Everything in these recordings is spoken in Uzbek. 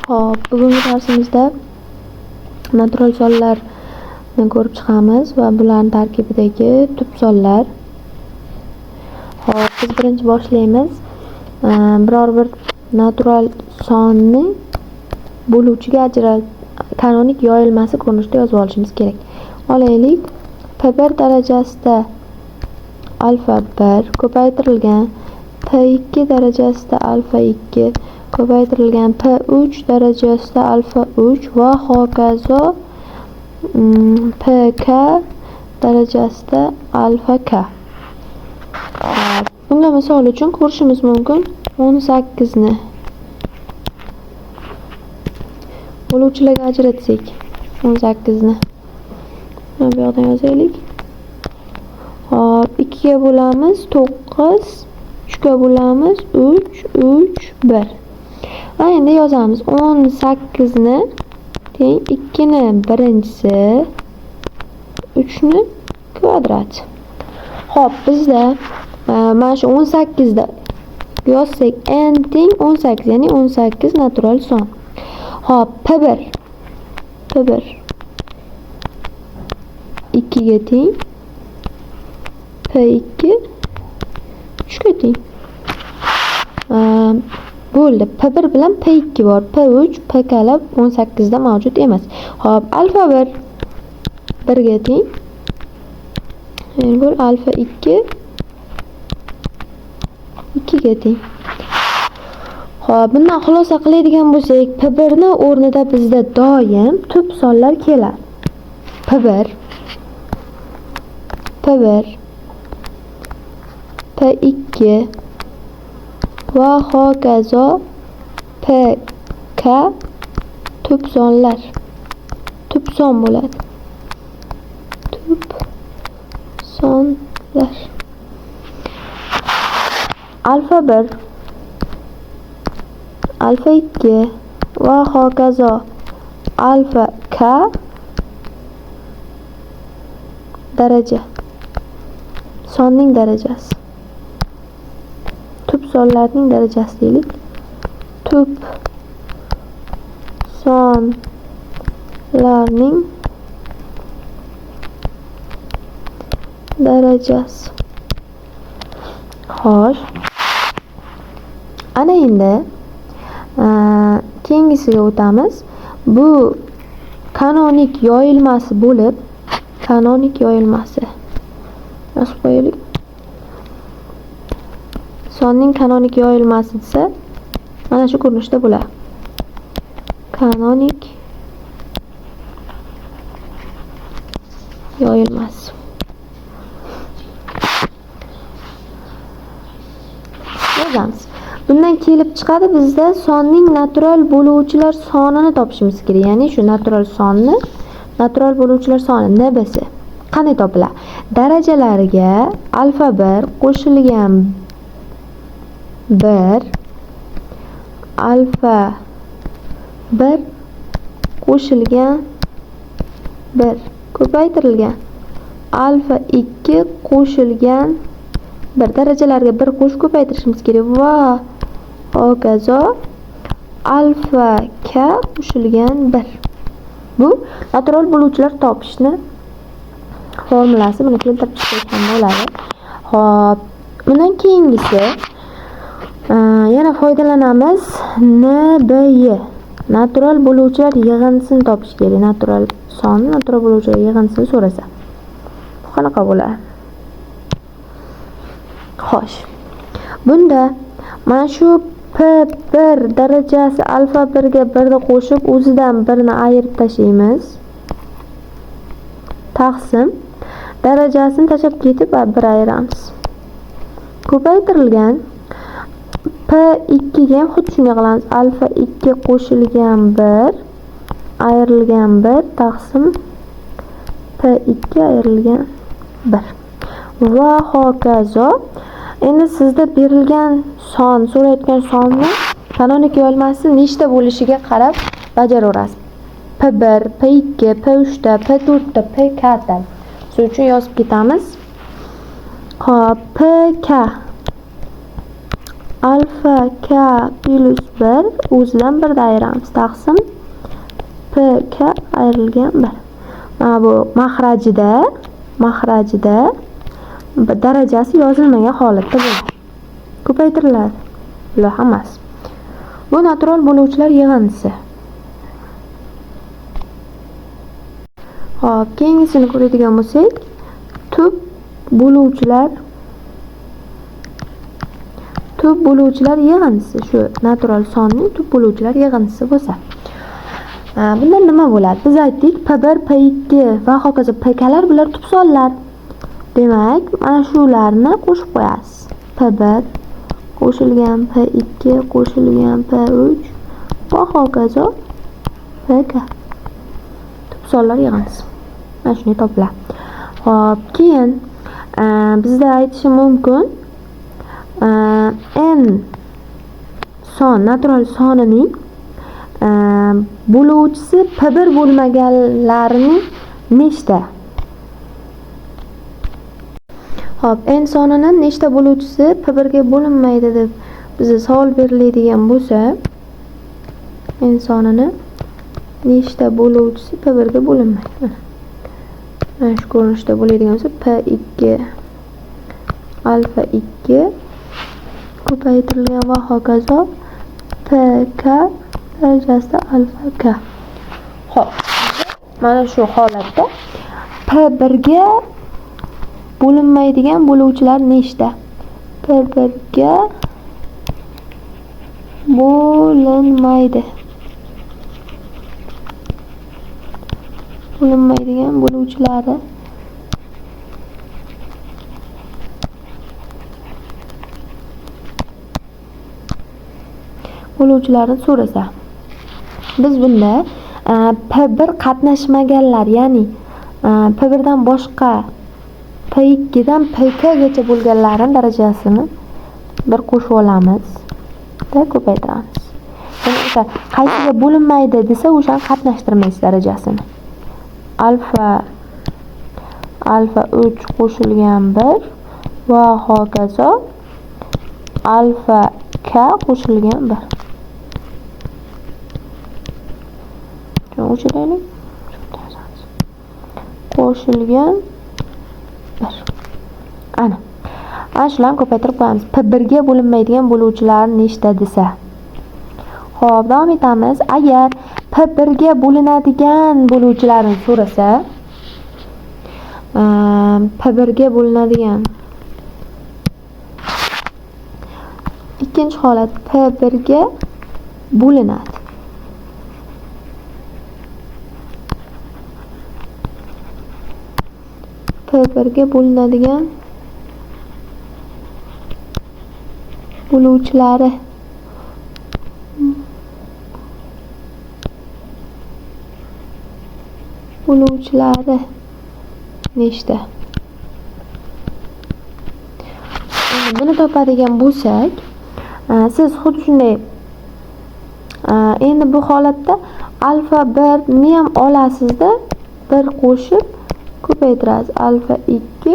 Xo'p, bugungi darsimizda natural sonlarni ko'rib chiqamiz va bularning tarkibidagi tub sonlar. Xo'p, biz birinchi boshlaymiz. Biror bir natural sonni bo'luvchiga kanonik yoyilmasi ko'rinishida yozib olishimiz kerak. Olaylik, P1 darajasida alfa 1 ko'paytirilgan P2 darajasida alfa 2 ko'paytirilgan P3 darajasida alfa 3 va hokazo PK darajasida alfa K. Bunga misol uchun ko'rishimiz mumkin 18 ni bo'luvchilarga ajratsak 18 ni. Bu yoqdan yozaylik. Hop, 2 ga bo'lamiz 9, 3 ga bo'lamiz 3, 3, 1. Va endi yozamiz 18 ni teng 2 ni birinchisi 3 ni kvadrati. Xo'p, bizda mana shu 18 da yozsak n teng 18, ya'ni 18 natural son. Xo'p, P1 2 ga teng, P2 3 ga teng. Bo'ldi. P1 bilan P2 bor. P3, PKlar 18 da mavjud emas. Xo'p, alfa 1 1 ga teng. Endi alfa 2 2 ga teng. Xo'p, bundan xulosa qiladigan bo'lsak, P1 ni o'rnida bizda doim tub sonlar keladi. P1 P1 P2 va hokazo PK tub sonlar. Tub son bo'ladi. Tub sonlar. Alfa 1, alfa 2 va hokazo alfa K daraja. Sonning darajasi. Tub sonlarning darajasi deylik. Tub sonlarning darajasi. Xo'sh. Ana endi keyingisiga o'tamiz. Bu kanonik yoyilmasi bo'lib, kanonik yoyilmasi yozib qo'yaylik. Sonning kanonik yoyilmasi desa, mana shu ko'rinishda bo'ladi. Kanonik yoyilmasi. Yozamiz. Bundan kelib chiqadi bizda sonning natural bo'luvchilar sonini topishimiz kerak. Ya'ni shu natural sonni, natural bo'luvchilar soni NBS qanday topiladi? Darajalariga alfa 1 qo'shilgan 1 alfa 1 qo'shilgan 1 ko'paytirilgan alfa 2 qo'shilgan 1 darajalarga 1 qo'shib ko'paytirishimiz kerak va hokazo alfa k qo'shilgan 1. Bu natural bo'luvchilar topishni formulasi, buni keltirib chiqsak ham bo'ladi. Xo'p, bundan keyingisi yana foydalanamiz NBY. Natural bo'luvchilar yig'indisini topish kerak. Natural sonni, natural bo'luvchilar yig'indisini so'rasa. Bu qanaqa bo'ladi? Xo'sh. Bunda mana shu P1 darajasi alfa 1 ga 1 ni qo'shib, o'zidan 1 ni ayirib tashlaymiz. Taqsim darajasini tashlab ketib 1 ayiramiz. Ko'paytirilgan P2 ga ham xuddi shunday qilamiz. Alfa 2 qo'shilgan 1 ayrilgan 1 taqsim P2 ayrilgan 1 va hokazo. Endi sizda berilgan son, so'rayotgan sonni kanonik yoyilmasi nechta bo'lishiga qarab bajaraverasiz. P1, P2, P3 ta, P4 ta, PK ta. Shuning uchun yozib ketamiz. Xo'p, PK Alfa k plus 1 o'zidan 1 ayiramiz. Taqsim pk ayrilgan 1. Mana bu maxrajida darajasi yozilmagan holatda bo'ladi. Ko'paytiriladi. Bular hammasi. Bu natural bo'luvchilar yig'indisi. Xo'p, keyingisini ko'radigan bo'lsak, tub bo'luvchilar yig'indisi, shu natural sonning tub bo'luvchilar yig'indisi bo'lsa. Bundan nima bo'ladi? Biz aytdik P1, P2 va hokazo PKlar bular tub sonlar. Demak, mana shularni qo'shib qo'yasiz. P1 qo'shilgan P2 qo'shilgan P3 va hokazo PK. Tub sonlar yig'indisi. Mana shuni topiladi. Xo'p, keyin bizda aytishim mumkin n son natural sonining bo'luvchisi P1 bo'lmaganlarining nechta? Xo'p, n sonini nechta bo'luvchisi P1 ga bo'linmaydi deb bizga savol beriladigan bo'lsa, n sonini nechta bo'luvchisi P1 ga bo'linmaydi. Mana shu ko'rinishda bo'ladigan bo'lsa, P2 alfa 2 ko'paytirilgan va hokazo PK darajasida alfa K. Xo'p, mana shu holatda P1 ga bo'linmaydigan bo'luvchilar nechta? P1 ga bo'linmaydi. Bo'linmaydigan bo'luvchilari so'rasa, biz bunda P1 qatnashmaganlar, ya'ni P1 dan boshqa P2 dan PK gacha bo'lganlarning darajasini bir qo'shib olamiz va ko'paytiramiz. Ya'ni o'sha qaysiga bo'linmaydi desa, o'shani qatnashtirmaysiz darajasini. Alfa 3 qo'shilgan 1 va hokazo alfa k qo'shilgan 1. Shuni o'chiraylik. Qo'shilgan 1. Ana. Ana shularni ko'paytirib qo'yamiz. P1 ga bo'linmaydigan bo'luvchilar nechta desa. Xo'p, davom etamiz. Agar P1 ga bo'linadigan bo'luvchilarni so'rasa, P1 ga bo'linadigan ikkinchi holat P1 ga bo'linadi. P1 ga bo'linadigan bo'luvchilari nechta? Endi buni topadigan bo'lsak, siz xuddi shunday endi bu holatda alfa 1 ni ham olasizda, 1 qo'shib ko'paytirasiz. Alfa 2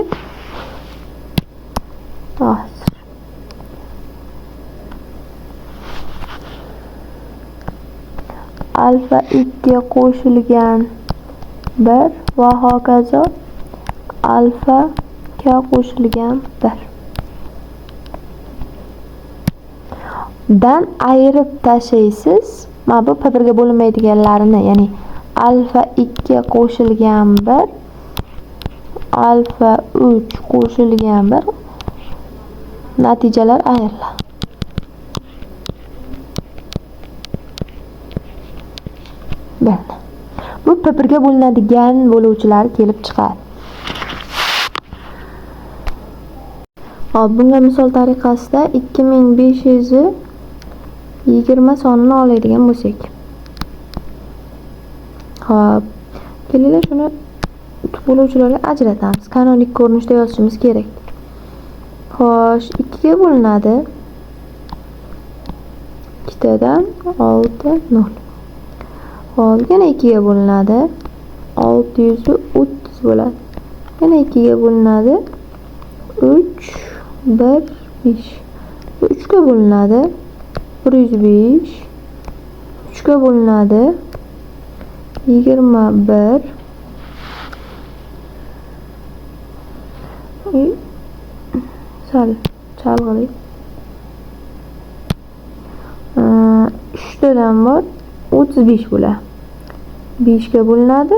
hozir. Alfa 2 qo'shilgan 1 va hokazo alfa k qo'shilgan 1 dan ayirib tashlaysiz. Mana bu P1 ga bo'linmaydiganlarini, ya'ni alfa 2 qo'shilgan 1 alfa 3 qo'shilgan 1 natijalar ayriladi. Bo'ldi. Bu P1 ga bo'linadigan bo'luvchilar kelib chiqadi. Hop, bunga misol tariqasida 2520 sonini oladigan bo'lsak. Hop, kelinglar shuni bo'luvchilarga ajratamiz. Kanonik ko'rinishda yozishimiz kerak. Xo'sh, 2 ga bo'linadi. 2tadan 6 0. Xo'p, yana 2 ga bo'linadi. 630 bo'ladi. Yana 2 ga bo'linadi. 3 1 5. Bu 3 ga bo'linadi. 105 3 ga bo'linadi. 21 sal chalg'ilik. 3tadan bor 35 bo'ladi. 5 ga bo'linadi.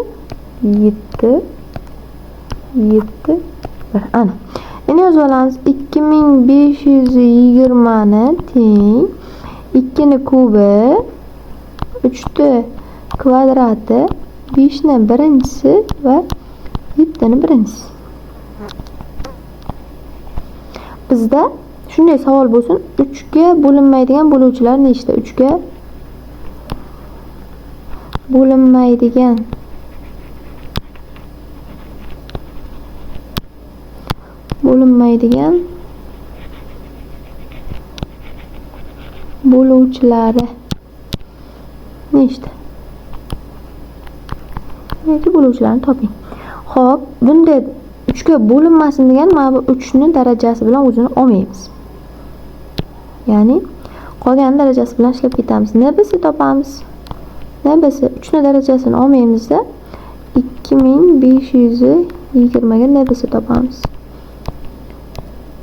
7 7 1. Ana. Endi yozib olamiz. 2520 ni teng 2 ni kubi 3 ni kvadrati 5 ni birinchisi va 7 ni birinchisi. Bizda shunday savol bo'lsin, 3 ga bo'linmaydigan bo'luvchilar nechta? 3 ga bo'linmaydigan bo'luvchilari nechta? Yoki bo'luvchilarni toping. Xo'p, bunda 3 ga bo'linmasin degan mana bu 3 ni darajasi bilan o'zini olmaymiz. Ya'ni qolgan darajasi bilan ishlab ketamiz. NBC topamiz. NBC 3 ni darajasini olmaymizda 2520 ga NBC topamiz.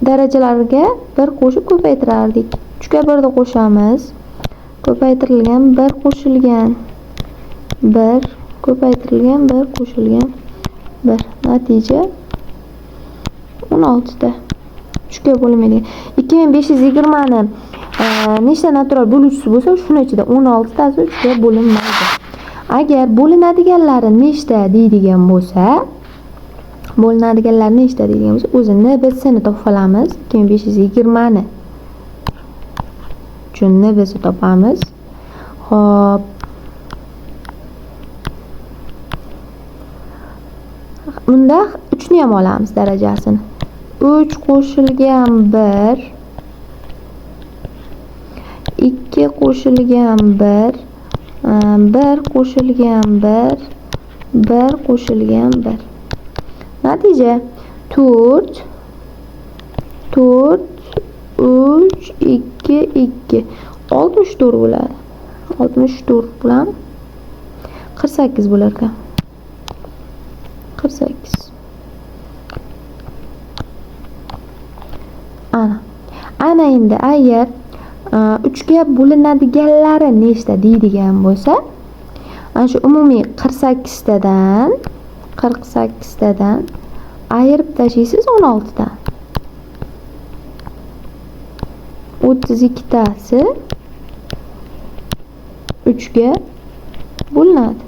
Darajalarga 1 qo'shib ko'paytirardik. 3 ga 1 ni qo'shamiz. Ko'paytirilgan 1 qo'shilgan 1 ko'paytirilgan 1 qo'shilgan 1. Natija 16 ta. 3 ga bo'linmaydigan. 2520 ni nechta natural bo'luvchisi bo'lsa, shuni ichida 16 tasi 3 ga bo'linmaydi. Agar bo'linadiganlari nechta deydigan bo'lsa, bo'linadiganlar nechta deydigan bo'lsa, o'zi NBC ni topib olamiz. 2520 ni uchun NBC topamiz. Xo'p. Bunda 3 ni ham olamiz darajasini. 3 qo'shilgan 1 2 qo'shilgan 1 1 qo'shilgan 1 1 qo'shilgan 1. Natija 4 4 3 2 2 64 bo'ladi. 64 bilan 48 bo'lar ekan. 48. Ana. Ana endi agar 3 ga bo'linadiganlari nechta deydigan bo'lsa, ana shu umumiy 48 tadan 48 tadan ayirib tashlaysiz 16 dan. 32 tasi 3 ga bo'linadi.